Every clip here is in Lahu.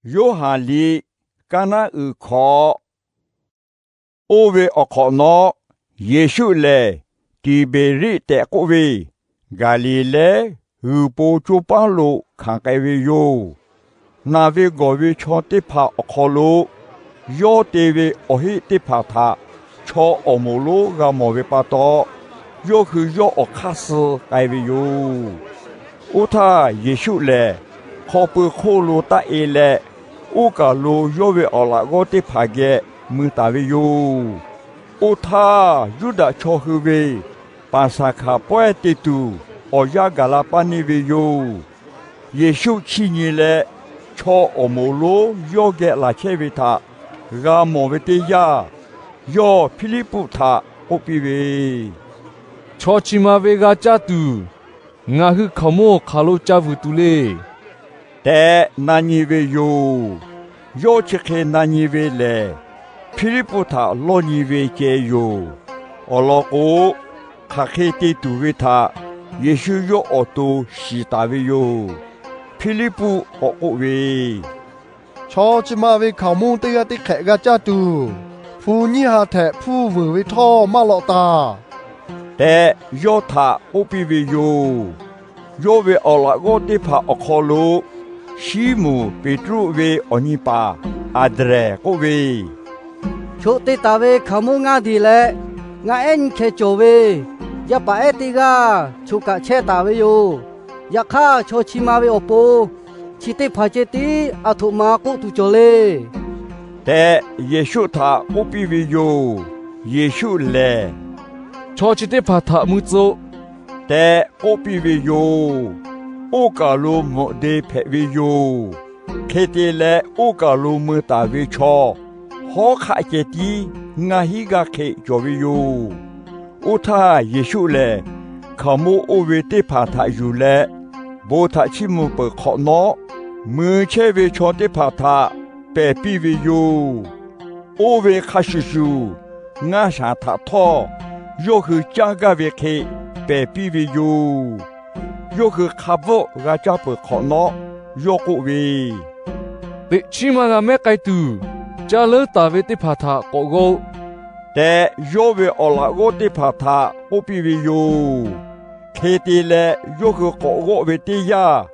Yoˇhanˬ liꞈ Kaˇnaˆ uiˍ hkawꞈ. Oˇ ve awˬ hk'awꞈ nawˉ, Yeˍsuˆ lehˬ Tiˍbeˍriˆ tehꞈ k'oˆ ve Gaˍliˍlehˇ g'uiˬ po coˇ paˉ lo hkanˍ k'ai ve yoˬ. Naˬ ve gawˬ ve chaw teˇ hpaˍ awˬ hk'aw lo yawˇ te ve awˬ heˆ teˇ hpaˍ htaꞈ chaw awˬ moˍ lonˉ g'a mawˬ ve pa taw, yawˇ hui yawˇ awˬ hk'aˇ suh k'ai ve yoˬ. Oˇ htaˇ Yeˍsuˆ lehˬ, hk'aw pui hk'oˆ lo taˆ-e leh, oˇ kaˬ lo yawˇ ve awˬ laꞈ g'awˇ teˇ hpaˍ geh mui taˍ ve yoˬ. Oˇ htaˇ, Yuˇdaꞈ chaw hui ve Paˍsaˍhkaˍ pawehˇ te tuˬ awˬ yanˇ gaˬ la paˇ neˇ ve yoˬ. Yeˍsuˆ chiˇ nyi leh, chaw awˬ moˍ lonˉ yawˇ geh laˬ chehˇ ve htaꞈ g'a mawˬ ve teˇ yanˇ, yawˇ Hpiˇliˇpuˆ htaꞈ k'oˆ piˇ ve, Chaw chi ma ve g'a caˇ tuˬ, ngaˬ hui hkaoˍmonˇ hk'aˬ lo ca vuiˬ tuˬ le tehꞈ na nyi ve yoˬ. Yawˇ chi hk'e na nyi ve lehˬ, Hpiˇliˇpuˆ htaꞈ lawˇ nyi ve ceh yoˬ. Awˬ lawn k'o, hk'aˬ hk'e te tuˬ ve htaꞈ Yeˍsuˆ yawˇ awˬ to shiˍ taˍ ve yoˬ. Hpiˇliˇpuˆ k'awꞈ k'oˆ ve, Chaw chi ma ve hkaoˍmonˇ teˇ g'aˇ teˇ hk'ehꞈ g'a caˇ tuˬ, hpu nyiˇ ha htehꞈ hpuˇ vuiˬ ve htawˇ maˇ lawꞈ taˬ tehꞈ yawˇ htaꞈ k'oˆ piˇ ve yoˬ. Yawˇ ve awˬ laꞈ g'awˇ teˇ hpaˍ awˬ hk'aw lo Siˉmonˍ Peˍtruˆ ve awˬ nyi paˍ Anˍdrehˍ k'oˆ ve, Choꞈ te taˍ ve hkaoˍmonˇ ngaˇ diˬ leh ngaˆ ehˉ nyiˇ hkeh cawˬ ve yaˇ paˍ ehˉ teˇ g'aˇ choꞈ kaꞈ chehˇ taˍ ve yoˬ. Yaꞈ hk'aˇ, chaw chi ma ve awˬ pon chi teˇ hpaˍ ceh tiˉ aˬ htoꞈ ma k'oˆ tuˬ cawˬ le tehꞈ Yeˍsuˆ htaꞈ k'oˆ piˇ ve yoˬ. Yeˍsuˆ lehˬ, Chaw chi teˇ hpaˍ htaꞈ mui tcuh tehꞈ k'oˆ piˇ ve yoˬ. Oˇ kaˬ lo mvuhꞈ de hpehꞈ ve yoˬ. Hk'e te leh, oˇ kaˬ lo mui taˍ ve chaw hawˉ hk'aˆ ceh tiˉ ngaˇ hinˉ g'aˇ hk'e cawˬ ve yoˬ. Oˇ htaˇ Yeˍsuˆ lehˬ, hkaoˍmonˇ oˇ ve teˇ hpaˍ htaꞈ yuˬ leh, bon htaꞈ chiˇ mvuh peuˬ hk'awꞈ nawˉ, mui chehˇ ve chaw teˇ hpaˍ htaꞈ pehˬ piˇ ve yoˬ. Oˇ ve hk'a shuˍ shuˍ, ngaˇ shaˍ htaꞈ htawˇ yawˇ hui caˇ gaˇ ve hk'e pehˬ piˇ ve yoˬ. Yawˇ hui hk'a bvuhˆ g'a caˇ peuˬ hk'awꞈ nawˉ, yawˇ k'oˆ ve, Teꞈ chiˉ maˇ g'a mehˉ k'ai tuˬ, caˇ leuˉ taˍ ve teˇ hpaˍ htaꞈ k'awꞈ g'awˆ-oˆ tehꞈ, yawˇ ve awˬ laꞈ g'awˇ teˇ hpaˍ htaꞈ k'oˆ piˇ ve yoˬ. Hk'e te leh, yawˇ hui k'awꞈ g'awˆ ve teˇ yanˇ,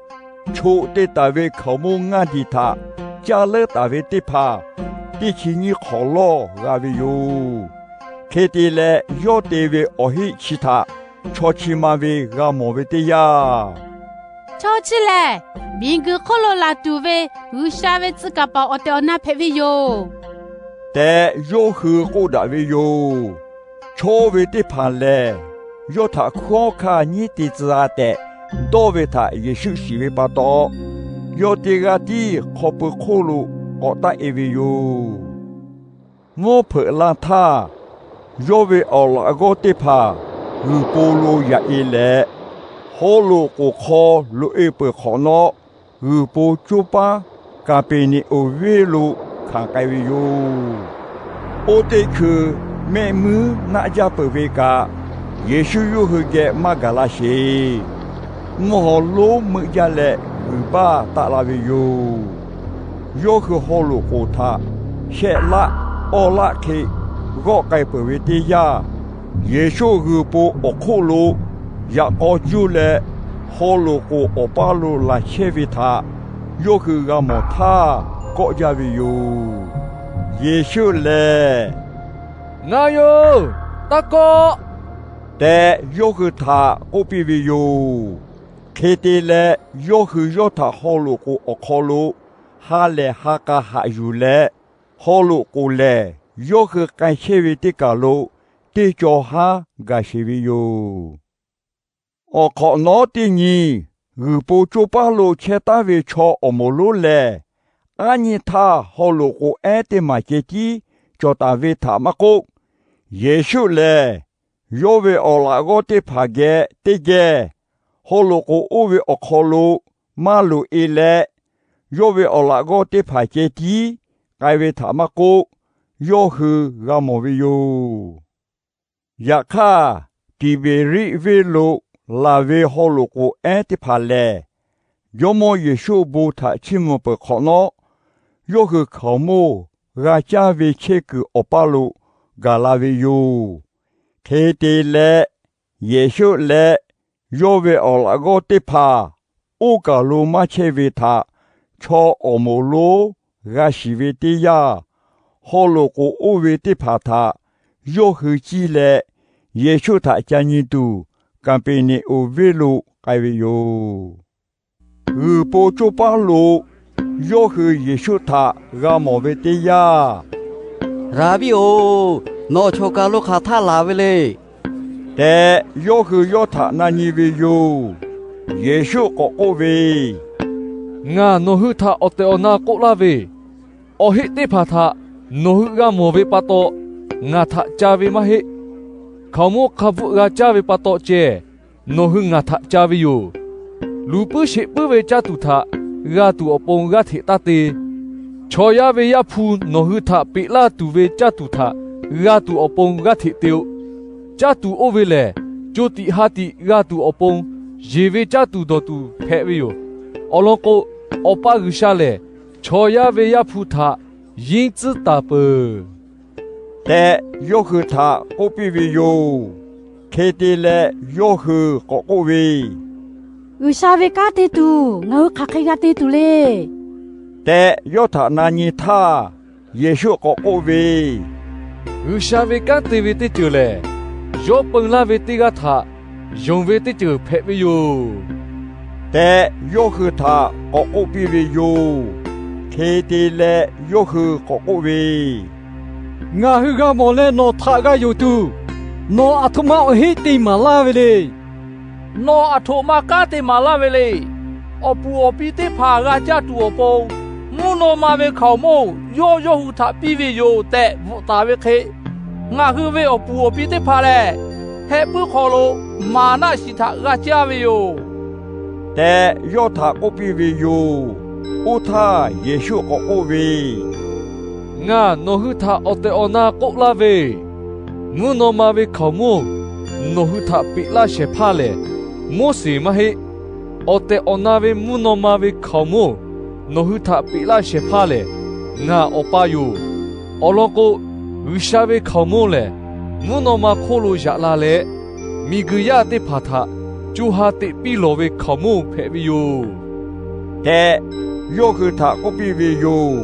choꞈ te taˍ ve hkaoˍmonˇ ngaˇ diˬ htaꞈ caˇ leuˉ taˍ ve teˇ hpaˍ teˇ chi nyiˇ hk'awˍ lawˇ g'a ve yoˬ. Hk'e te leh, yawˇ te ve awˬ heˆ chi htaꞈ chaw chi ma ve g'a mawˬ ve teˇ yanˇ, Chaw chi lehˬ, miˬguiˬ hk'oˆ lo laˬ tuˬ ve G'uiˬsha ve tcuh kaˍ paˍ awˬ tehˬ awˬ na hpehꞈ ve yoˬ tehꞈ, yawˇ hui k'oˆ daꞈ ve yoˬ. Chaw ve teˇ hpaˍ lehˬ, yawˇ htaꞈ hkunˉ hawˉ hkanˇ nyiˉ te tcuh-a tehꞈ dawˇ ve htaꞈ Yeˍsuˆ shiˍ ve pa taw, yawˇ teˇ g'aˇ tiˉ hk'aw pui hk'oˆ lo k'awꞈ taˆ-e ve yoˬ. Mvuhˇ hpeuꞈ la htaˇ, yawˇ ve awˬ laꞈ g'awˇ teˇ hpaˍ g'uiˬ po lo yaꞈ-e leh, haw loꞈ k'oˍ hk'aw loꞈ-e peuˬ hk'awꞈ nawˉ, g'uiˬ po coˇ paˉ Kaˍpeˍneˍonˍ venˇ lo hkanˍ k'ai ve yoˬ. Oˇ teˇ hkui mehˆ muiˉ naˆ jaˇ peuˬ ve kaꞈ, Yeˍsuˆ yawˇ hui geh maˇ gaˬ la sheˍ. Mvuhˇ haw lonˉ meuˆ jaˇ leh, g'uiˬ baˇ taˆ la ve yoˬ. Yawˇ hui haw loꞈ k'oˍ htaꞈ shehˆ laˆ awˇ laˆ hk'e g'awˆ k'ai peuˬ ve teˇ yanˇ, Yeˍsuˆ g'uiˬ po awˬ hk'oˆ lo yaꞈ k'aw cuˇ leh, haw loꞈ k'oˍ awˬ paˇ lo laˬ chehˇ ve htaꞈ yawˇ hui g'a mawˬ htaˇ, kawˆ jaˇ ve yoˬ. Yeˍsuˆ lehˬ, Na yoˬ, taˇ kawˆ tehꞈ, yawˇ hui htaꞈ k'oˆ piˇ ve yoˬ. Hk'e te leh, yawˇ hui yawˇ htaꞈ haw loꞈ k'oˍ awˬ hk'aw lo ha lehˬ ha k'a haꞈ yuˬ leh, haw loꞈ k'oˍ lehˬ yawˇ hui k'ai chehˇ ve teˇ kaˬ lo teˇ caw haˉ gaˬ sheˍ ve yoˬ. Awˬ hk'awꞈ nawˉ teˇ nyi, g'uiˬ po coˇ paˉ lo chehˇ taˉ ve chaw awˬ moˍ lonˉ lehˬ, aˉ nyi htaˇ haw loꞈ k'oˍ ehˉ teˇ maˬ ceh tiˉ cawˬ taˍ ve htaꞈ maˇ k'oˆ, Yeˍsuˆ lehˬ yawˇ ve awˬ laꞈ g'awˇ teˇ hpaˍ geh teˇ geh haw loꞈ k'oˍ oˇ ve awˬ hk'aw lo maˇ loꞈ-e leh, yawˇ ve awˬ laꞈ g'awˇ teˇ hpaˍ ceh tiˉ k'ai ve htaꞈ maˇ k'oˆ, yawˇ hui g'a mawˬ ve yoˬ. Yaꞈ hk'aˇ, Tiˍbeˍriˆ venˇ lo laˬ ve haw loꞈ k'oˍ ehˉ teˇ hpaˍ lehˬ, Jawˇmawˇ Yeˍsuˆ bon htaꞈ chiˇ mvuh peuˬ hk'awꞈ nawˉ, yawˇ hui hkaoˍmonˇ g'a caˇ ve chehˇ kuiˬ awˬ paˇ lo gaˬ la ve yoˬ. Hk'e te leh, Yeˍsuˆ leh yawˇ ve awˬ laꞈ g'awˇ teˇ hpaˍ oˇ kaˬ lo maˇ chehˇ ve htaꞈ chaw awˬ moˍ lonˉ g'a shiˍ ve teˇ yanˇ, haw loꞈ k'oˍ oˇ ve teˇ hpaˍ htaꞈ yawˇ hui ciˇ leh, Yeˍsuˆ htaꞈ ca nyi tuˬ, Kaˍpeˍneˍonˍ venˇ lo k'ai ve yoˬ. G'uiˬ po coˇ paˉ lo yawˇ hui Yeˍsuˆ htaꞈ g'a mawˬ ve teˇ yanˇ, Raˍbiˆ-oˬ, nawˬ choˬ kaˬ lo hk'aˬ htaˇ laˬ ve le tehꞈ, yawˇ hui yawˇ htaꞈ na nyi ve yoˬ. Yeˍsuˆ k'awꞈ k'oˆ ve, Ngaˬ nawˬ hui htaꞈ awˬ tehˬ awˬ na k'oˆ laˇ ve, awˬ heˆ teˇ hpaˍ htaꞈ nawˬ hui g'a mawˬ ve pa taw ngaˬ htaꞈ ca ve maˇ heˆ. Hkaoˍmonˇ hk'a bvuhˆ g'a caˇ ve pa taw ceh nawˬ hui ngaˬ htaꞈ ca ve yoˬ. Luˬ puiˉ sheˍ puiˉ ve caˇ tuˬ htaꞈ g'a tuˬ awˬ pon g'aˇ hteꞈ taˇ te. Chaw yaˇ ve Yaˇ hpu nawˬ hui htaꞈ peꞈ laˇ tuˬ ve caˇ tuˬ htaꞈ g'a tuˬ awˬ pon g'aˇ hteꞈ te-o. Caˇ tuˬ oˇ ve lehˬ, co tiꞈ ha tiꞈ g'a tuˬ awˬ pon yeˬ ve caˇ tuˬ dawˬ tuˬ hpehꞈ ve yoˬ. Awˬ lawn k'o, Awˬ pa G'uiˬsha lehˬ chaw yaˇ ve Yaˇ hpu htaꞈ yinˉ tcuhˉ taˍ peuˬ tehꞈ, yawˇ hui htaꞈ k'oˆ piˇ ve yoˬ. Hk'e te leh, yawˇ hui k'awꞈ k'oˆ ve, G'uiˬsha ve kanˉ te tuˬ ngaˬ hui hk'aˬ hk'e g'a te tuˬ le tehꞈ, yawˇ htaꞈ na nyi htaˇ, Yeˍsuˆ k'awꞈ k'oˆ ve, G'uiˬsha ve kanˉ te ve teˇ ceuˬ lehˬ, yawˇ peun laˇ ve teˇ g'aˇ htaꞈ yonˍ ve teˇ ceuˬ hpehꞈ ve yoˬ tehꞈ, yawˇ hui htaꞈ k'awꞈ k'oˆ piˇ ve yoˬ. Hk'e te leh, yawˇ hui k'awꞈ k'oˆ ve, Ngaˬ hui g'a mawˬ leh nawˬ htaꞈ g'a yonˍ tuˬ, nawˬ aˬ htoꞈ ma awˬ heˆ te maˍ laˇ ve le. Nawˬ aˬ htoꞈ ma kanˉ te maˍ laˇ ve le. Awˬ puˍ awˬ pi teˇ hpaˍ g'a caˇ tuˬ awˬ pon, mvuhˇ naw ma ve hkaoˍmonˇ yawˇ yawˇ hui htaꞈ piˇ ve yoˬ tehꞈ bvuhꞈ taˍ ve hk'e, ngaˬ hui ve awˬ puˍ awˬ pi teˇ hpaˍ lehˬ, heh puiˉ hk'aw lo maˍnaˆ shiˍ htaꞈ g'a caˇ ve yoˬ tehꞈ, yawˇ htaꞈ k'oˆ piˇ ve yoˬ. Oˇ htaˇ Yeˍsuˆ k'awꞈ k'oˆ ve, Ngaˬ nawˬ hui htaꞈ awˬ tehˬ awˬ na k'oˆ laˇ ve, mvuhˇ naw ma ve hkaoˍmonˇ nawˬ hui htaꞈ peꞈ laˇ shehˍ hpaˇ lehˬ, Moˉseˍ maˇ heˆ. Awˬ tehˬ awˬ na ve mvuhˇ naw ma ve hkaoˍmonˇ nawˬ hui htaꞈ peꞈ laˇ shehˍ hpaˇ lehˬ, ngaˬ Awˬ pa yoˬ. Awˬ lawn k'o, G'uiˬsha ve hkaoˍmonˇ lehˬ, mvuhˇ naw ma hk'oˆ lo yaꞈ la leh, miˬguiˬ yaˇ teˇ hpaˍ htaꞈ co ha teꞈ piˇ lawˬ ve hkaoˍmonˇ hpehꞈ ve yoˬ tehꞈ, yawˇ hui htaꞈ k'oˆ piˇ ve yoˬ.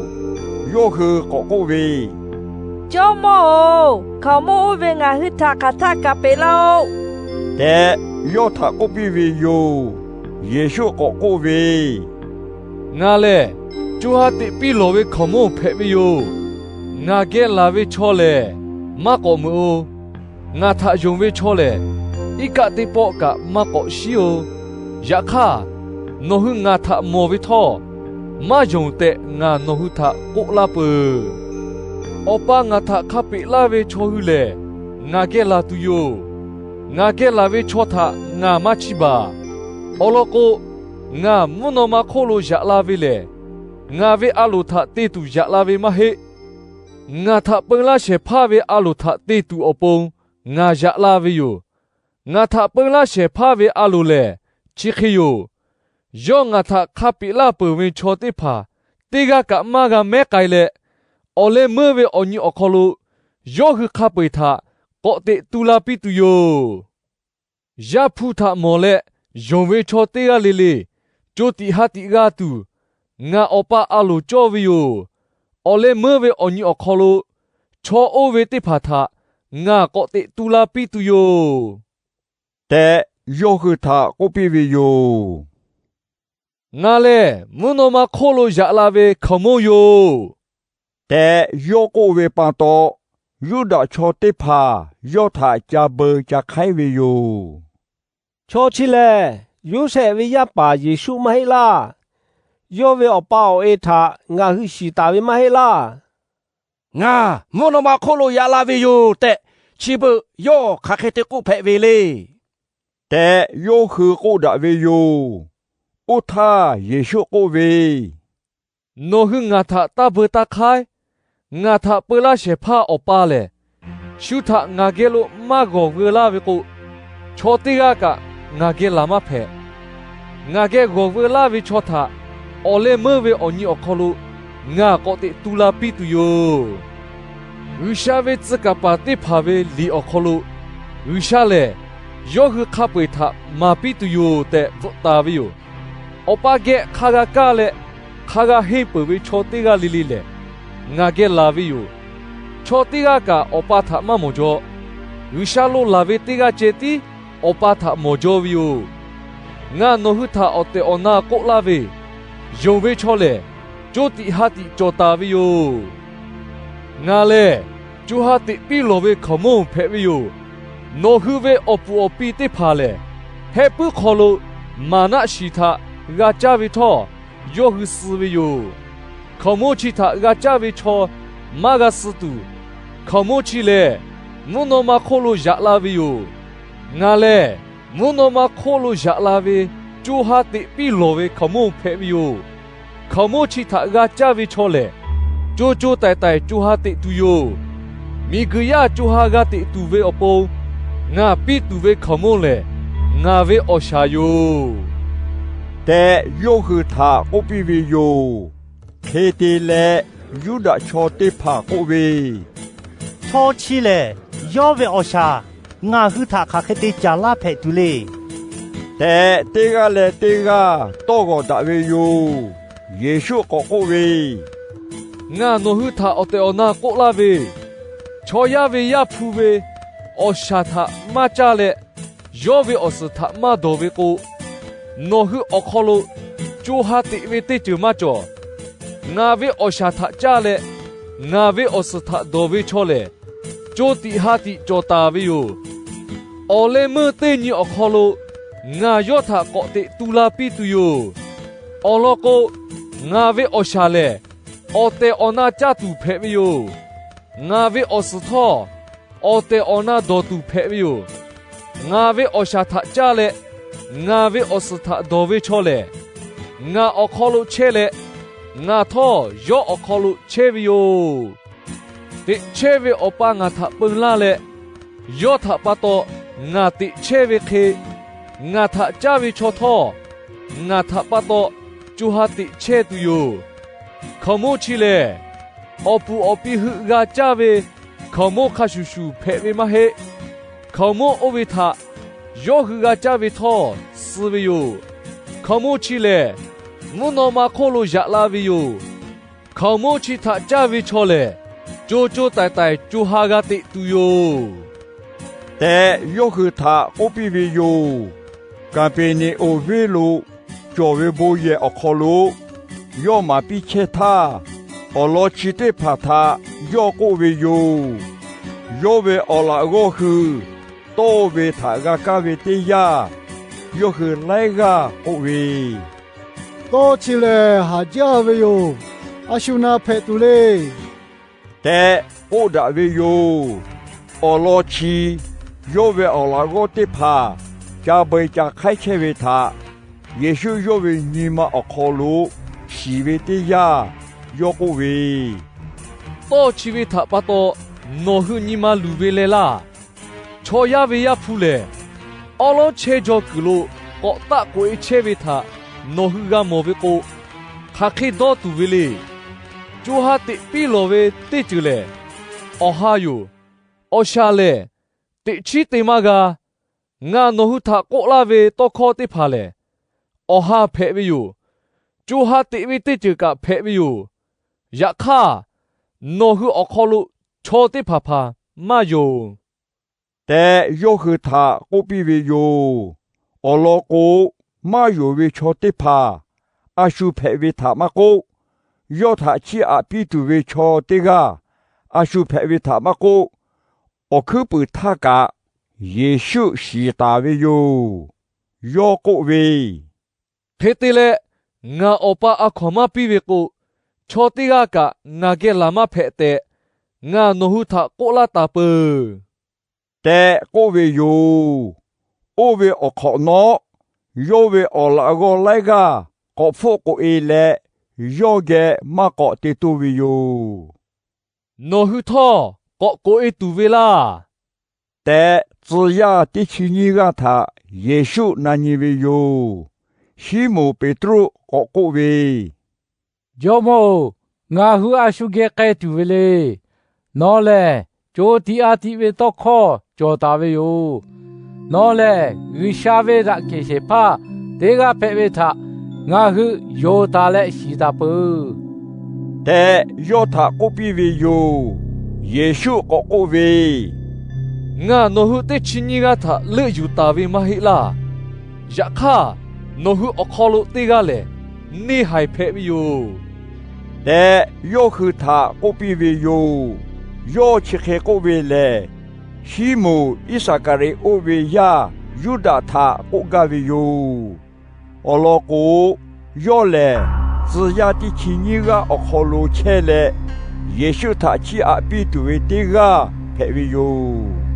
Yawˇ hui k'awꞈ k'oˆ ve, Jawˇmawˇ-oˬ, hkaoˍmonˇ oˇ ve ngaˬ hui htaꞈ hk'aˬ htaˇ kaꞈ peꞈ laˇ-oˆ tehꞈ, yawˇ htaꞈ k'oˆ piˇ ve yoˬ. Yeˍsuˆ k'awꞈ k'oˆ ve, Ngaˬ lehˬ co ha teꞈ piˇ lawˬ ve hkaoˍmonˇ hpehꞈ ve yoˬ. Ngaˬ geh laˬ ve chaw lehˬ, maˇ k'awꞈ meuꞈ-oˬ. Ngaˬ htaꞈ yonˍ ve chaw lehˬ, iˉ kaˆ teˇ pawˆ kaꞈ maˇ k'awꞈ shiˉ-oˬ. Yaꞈ hk'aˇ, nawˬ hui ngaˬ htaꞈ mawˬ ve htawˇ, maˇ yonˍ tehꞈ ngaˬ nawˬ hui htaꞈ k'oˆ laˇ peuˬ. Awˬ pa ngaˬ htaꞈ hk'a peꞈ laˇ ve chaw hui lehˬ, ngaˬ geh laˬ tuˬ yoˬ. Ngaˬ geh laˬ ve chaw htaꞈ ngaˬ maˇ chiˇ baˬ. Awˬ lawn k'o, ngaˬ mvuhˇ naw ma hk'oˆ lo yaꞈ la ve lehˬ, ngaˬ ve a loˍ htaꞈ te tuˬ yaꞈ la ve maˇ heˆ. Ngaˬ htaꞈ peun laˇ shehˍ hpaˇ ve a loˍ htaꞈ te tuˬ awˬ pon ngaˬ yaꞈ la ve yoˬ. Ngaˬ htaꞈ peun laˇ shehˍ hpaˇ ve a loˍ lehˬ, chi hk'e yoˬ. Yawˇ ngaˬ htaꞈ hk'a peꞈ laˇ peuˬ ve chaw teˇ hpaˍ teˇ g'aˇ kaꞈ maˇ g'a mehˉ k'ai leh, awˬ leh meuˇ ve awˬ nyi awˬ hk'aw lo yawˇ hui hk'a peu-eˬ htaꞈ k'awꞈ teꞈ tu la piˇ tuˬ yoˬ. Yaˇ hpu htaꞈ mawˬ leh yonˍ ve chaw teˇ g'aˇ le le co tiꞈ ha tiꞈ g'a tuˬ, ngaˬ Awˬ pa a loˍ cawˇ ve yoˬ. Awˬ leh meuˇ ve awˬ nyi awˬ hk'aw lo chaw oˇ ve teˇ hpaˍ htaꞈ ngaˬ k'awꞈ teꞈ tu la piˇ tuˬ yoˬ tehꞈ, yawˇ hui htaꞈ k'oˆ piˇ ve yoˬ. Ngaˬ lehˬ mvuhˇ naw ma hk'oˆ lo yaꞈ la ve hkaoˍmonˇ yoˬ tehꞈ yawˇ k'oˆ ve pa taw, Yuˇdaꞈ chaw teˇ hpaˍ yawˇ htaꞈ ca beu ca hk'aiˉ ve yoˬ. Chaw chi lehˬ, Yoˇsehꞈ ve yaˇ paˍ Yeˍsuˆ maˇ heˆ laˇ. Yawˇ ve awˬ pa awˬ e htaꞈ ngaˬ hui shiˍ taˍ ve maˇ heˆ laˇ. Ngaˬ mvuhˇ naw ma hk'oˆ lo yaꞈ la ve yoˬ tehꞈ, chi beuꞈ yawˇ hk'aˬ hk'e te k'oˆ hpehꞈ ve le tehꞈ, yawˇ hui k'oˆ daꞈ ve yoˬ. Oˇ htaˇ Yeˍsuˆ k'oˆ ve, Nawˬ hui ngaˬ htaꞈ taˇ beu taˇ hk'aiˉ. Ngaˬ htaꞈ peu laˇ shehˍ hpaˇ Awˬ pa lehˬ, shu htaꞈ ngaˬ geh lo maˇ g'awˬ veu laˇ ve k'o, chaw teˇ g'aˇ kaꞈ ngaˬ geh laˬ maˇ hpehꞈ. Ngaˬ geh g'awˬ veu laˇ ve chaw htaꞈ awˬ leh meuˇ ve awˬ nyi awˬ hk'aw lo ngaˬ k'awꞈ teꞈ tu la piˇ tuˬ yoˬ. G'uiˬsha ve tcuh kaˍ paˍ teˇ hpaˍ ve liꞈ awˬ hk'aw lo, G'uiˬsha lehˬ yawˇ hui hk'a peu-eˬ htaꞈ maˍ piˇ tuˬ yoˬ tehꞈ bvuhꞈ taˍ ve yoˬ. Awˬ pa geh hk'a g'a kaˇ leh hk'a g'a henˇ peuˬ ve chaw teˇ g'aˇ le le lehˬ, ngaˬ geh laˬ ve yoˬ. Chaw teˇ g'aˇ kaꞈ Awˬ pa htaꞈ maˇ mawˬ jaw. G'uiˬsha lo laˬ ve teˇ g'aˇ ceh tiˉ Awˬ pa htaꞈ mawˬ jaw ve yoˬ. Ngaˬ nawˬ hui htaꞈ awˬ tehˬ awˬ na k'oˆ laˇ ve, yonˍ ve chaw lehˬ, co tiꞈ ha tiꞈ cawˬ taˍ ve yoˬ. Ngaˬ lehˬ co ha teꞈ piˇ lawˬ ve hkaoˍmonˇ hpehꞈ ve yoˬ. Nawˬ hui ve awˬ puˍ awˬ pi teˇ hpaˍ lehˬ, hehˆ puiˉ hk'aw lo maˍnaˆ shiˍ htaꞈ g'a caˇ ve htawˇ, yawˇ hui suh ve yoˬ. Hkaoˍmonˇ chi htaꞈ g'a caˇ ve chaw maˇ g'a suh tuˬ, hkaoˍmonˇ chi lehˬ mvuhˇ naw ma hk'oˆ lo yaꞈ la ve yoˬ. Ngaˬ lehˬ mvuhˇ naw ma hk'oˆ lo yaꞈ la ve co ha teꞈ piˇ lawˬ ve hkaoˍmonˇ hpehꞈ ve yoˬ. Hkaoˍmonˇ chi htaꞈ g'a caˇ ve chaw lehˬ, co co taiˍ taiˍ co ha teꞈ tuˬ yoˬ. Miˬguiˬ yaˇ co ha g'a teꞈ tuˬ ve awˬ pon ngaˬ piˇ tuˬ ve hkaoˍmonˇ lehˬ, ngaˬ ve awˬ shaˍ yoˬ tehꞈ, yawˇ hui htaꞈ k'oˆ piˇ ve yoˬ. Hk'e te leh, Yuˇdaꞈ chaw teˇ hpaˍ k'oˆ ve, Chaw chi lehˬ, yawˇ ve awˬ shaˍ ngaˬ hui htaꞈ hk'aˬ hk'e te caˍ laˇ hpehꞈ tuˬ le tehꞈ, teˇ g'aˇ leh teˇ g'aˇ tawˇ g'awˬ daꞈ ve yoˬ. Yeˍsuˆ k'awꞈ k'oˆ ve, Ngaˬ nawˬ hui htaꞈ awˬ tehˬ awˬ na k'oˆ laˇ ve, chaw yaˇ ve Yaˇ hpu ve awˬ shaˍ htaꞈ maˇ caˇ leh, yawˇ ve awˬ suhˍ htaꞈ maˇ dawˬ ve k'o, nawˬ hui awˬ hk'aw lo co ha teꞈ ve teˇ ceuˬ maˇ cawˬ. Ngaˬ ve awˬ shaˍ htaꞈ caˇ leh, ngaˬ ve awˬ suhˍ htaꞈ dawˬ ve chaw lehˬ, co tiꞈ ha tiꞈ cawˬ taˍ ve yoˬ. Awˬ leh meuˇ teˇ nyi awˬ hk'aw lo ngaˬ yawˇ htaꞈ k'awꞈ teꞈ tu la piˇ tuˬ yoˬ. Awˬ lawn k'o, ngaˬ ve awˬ shaˍ lehˬ awˬ tehˬ awˬ na caˇ tuˬ hpehꞈ ve yoˬ. Ngaˬ ve awˬ suhˍ htawˇ, awˬ tehˬ awˬ na dawˬ tuˬ hpehꞈ ve yoˬ. Ngaˬ ve awˬ shaˍ htaꞈ caˇ leh, ngaˬ ve awˬ suhˍ htaꞈ dawˬ ve chaw lehˬ, ngaˬ awˬ hk'aw lo chehˇ leh, ngaˬ htawˇ yawˇ awˬ hk'aw lo chehˇ ve yoˬ. Teꞈ chehˇ ve Awˬ pa ngaˬ htaꞈ peu laˇ leh, yawˇ htaꞈ pa taw ngaˬ teꞈ chehˇ ve hk'e, ngaˬ htaꞈ caˇ ve chaw htawˇ, ngaˬ htaꞈ pa taw co ha teꞈ chehˇ tuˬ yoˬ. Hkaoˍmonˇ chi lehˬ, awˬ puˍ awˬ pi hui g'a caˇ ve hkaoˍmonˇ hk'a shuˍ shuˍ hpehꞈ ve maˇ heˆ. Hkaoˍmonˇ oˇ ve htaꞈ yawˇ hui g'a caˇ ve htawˇ suh ve yoˬ. Hkaoˍmonˇ chi lehˬ, mvuhˇ naw ma hk'oˆ lo yaꞈ la ve yoˬ. Hkaoˍmonˇ chi htaꞈ caˇ ve chaw lehˬ, co co taiˍ taiˍ co ha g'a teꞈ tuˬ yoˬ tehꞈ, yawˇ hui htaꞈ k'oˆ piˇ ve yoˬ. Kaˍpeˍneˍonˍ venˇ lo cawˬ ve bon yehˬ awˬ hk'aw lo yawˇ maˍ piˇ chehˇ htaˇ, awˬ lawn chi teˇ hpaˍ htaꞈ yawˇ k'oˆ ve yoˬ. Yawˇ ve awˬ laꞈ g'awˇ hui tawˇ ve htaꞈ g'a kaˇ ve teˇ yanˇ, yawˇ hui laiˉ g'aˇ k'oˆ ve, Tawˇ chi lehˬ haˍ jaˇ ve yoˬ. A shu na hpehꞈ tuˬ le tehꞈ k'oˆ daꞈ ve yoˬ. Awˬ lawn chi yawˇ ve awˬ laꞈ g'awˇ teˇ hpaˍ ca beuꞈ ca hk'aiˉ chehˇ ve htaꞈ Yeˍsuˆ yawˇ ve nyi ma awˬ hk'aw lo shiˍ ve teˇ yanˇ, yawˇ k'oˆ ve, Tawˇ chi ve htaꞈ pa taw nawˬ hui nyi ma luˬ ve leh laˇ. Chaw yaˇ ve Yaˇ hpu lehˬ, awˉ lawˉ chehˇ jaw kuiˬ lo k'awꞈ taˆ k'oꞈ-e chehˇ ve htaꞈ nawˬ hui g'a mawˬ ve k'o, hk'aˬ hk'e dawˇ tuˬ ve le. Co ha teꞈ piˇ lawˬ ve teˇ ceuˬ lehˬ, awˬ ha yoˬ. Awˬ shaˍ lehˬ, teꞈ chiˉ te maˇ g'a. Ngaˬ nawˬ hui htaꞈ k'oˆ laˇ ve tawˇ hkawˇ teˇ hpaˍ lehˬ, awˬ ha hpehꞈ ve yoˬ. Co ha teꞈ ve teˇ ceuˬ kaꞈ hpehꞈ ve yoˬ. Yaꞈ hk'aˇ, nawˬ hui awˬ hk'aw lo chaw teˇ hpaˍ hpaˍ maˇ yonˍ tehꞈ, yawˇ hui htaꞈ k'oˆ piˇ ve yoˬ. Awˬ lawn k'o, maˇ yonˍ ve chaw teˇ hpaˍ a shu hpehꞈ ve htaꞈ maˇ k'oˆ, yawˇ htaꞈ chiˇ aꞈ piˇ tuˬ ve chaw teˇ g'aˇ a shu hpehꞈ ve htaꞈ maˇ k'oˆ, awˬ hkuiˉ puiˍ htaˇ kaꞈ Yeˍsuˆ shiˍ taˍ ve yoˬ. Yawˇ k'oˆ ve, Hk'e te leh, ngaˬ Awˬ pa a hkawnˍ maˇ piˇ ve k'o, chaw teˇ g'aˇ kaꞈ ngaˬ geh laˬ maˇ hpehꞈ tehꞈ, ngaˬ nawˬ hui htaꞈ k'oˆ laˇ taˍ peuˬ tehꞈ k'oˆ ve yoˬ. Oˇ ve awˬ hk'awꞈ nawˉ, yawˇ ve awˬ laꞈ g'awˇ laiˉ g'aˇ k'awꞈ hpfuhˆ k'oꞈ-e leh, yawˇ geh maˇ k'awꞈ te toˇ ve yoˬ. Nawˬ hui htawˇ k'awꞈ k'oꞈ-e tuˬ ve laˇ tehꞈ, tcuh yaˇ teˇ chi nyiˇ g'aˇ htaꞈ Yeˍsuˆ na nyi ve yoˬ. Siˉmonˍ Peˍtruˆ k'awꞈ k'oˆ ve, Jawˇmawˇ-oˬ, ngaˬ hui a shu geh k'ai tuˬ ve le. Nawˬ lehˬ, co tiꞈ a tiꞈ ve tawˇ hkawˇ cawˬ taˍ ve yoˬ. Nawˬ lehˬ, G'uiˬsha ve daꞈ kehˬ shehˍ hpaˇ teˇ g'aˇ hpehꞈ ve htaꞈ ngaˬ hui yonˍ taˍ leh shiˍ taˍ peuˬ tehꞈ, yawˇ htaꞈ k'oˆ piˇ ve yoˬ. Yeˍsuˆ k'awꞈ k'oˆ ve, Ngaˬ nawˬ hui teˇ chi nyiˇ g'aˇ htaꞈ leuˆ yuˬ taˍ ve maˇ heˆ laˇ. Yaꞈ hk'aˇ, nawˬ hui awˬ hk'aw lo teˇ g'aˇ lehˬ, neˇ haiˬ hpehꞈ ve yoˬ tehꞈ, yawˇ hui htaꞈ k'oˆ piˇ ve yoˬ. Yawˇ chi hk'e k'oˆ ve lehˬ, Siˉmonˍ Iˉsaˍkaˍriˍoˆ ve yaˇ Yuˇdaꞈ htaꞈ k'oˆ gaˇ ve yoˬ. Awˬ lawn k'o, yawˇ lehˬ tcuh yaˇ teˇ chi nyiˇ g'aˇ awˬ hk'aw lo chehˇ leh, Yeˍsuˆ htaꞈ chiˇ aꞈ piˇ tuˬ ve teˇ g'aˇ hpehꞈ ve yoˬ.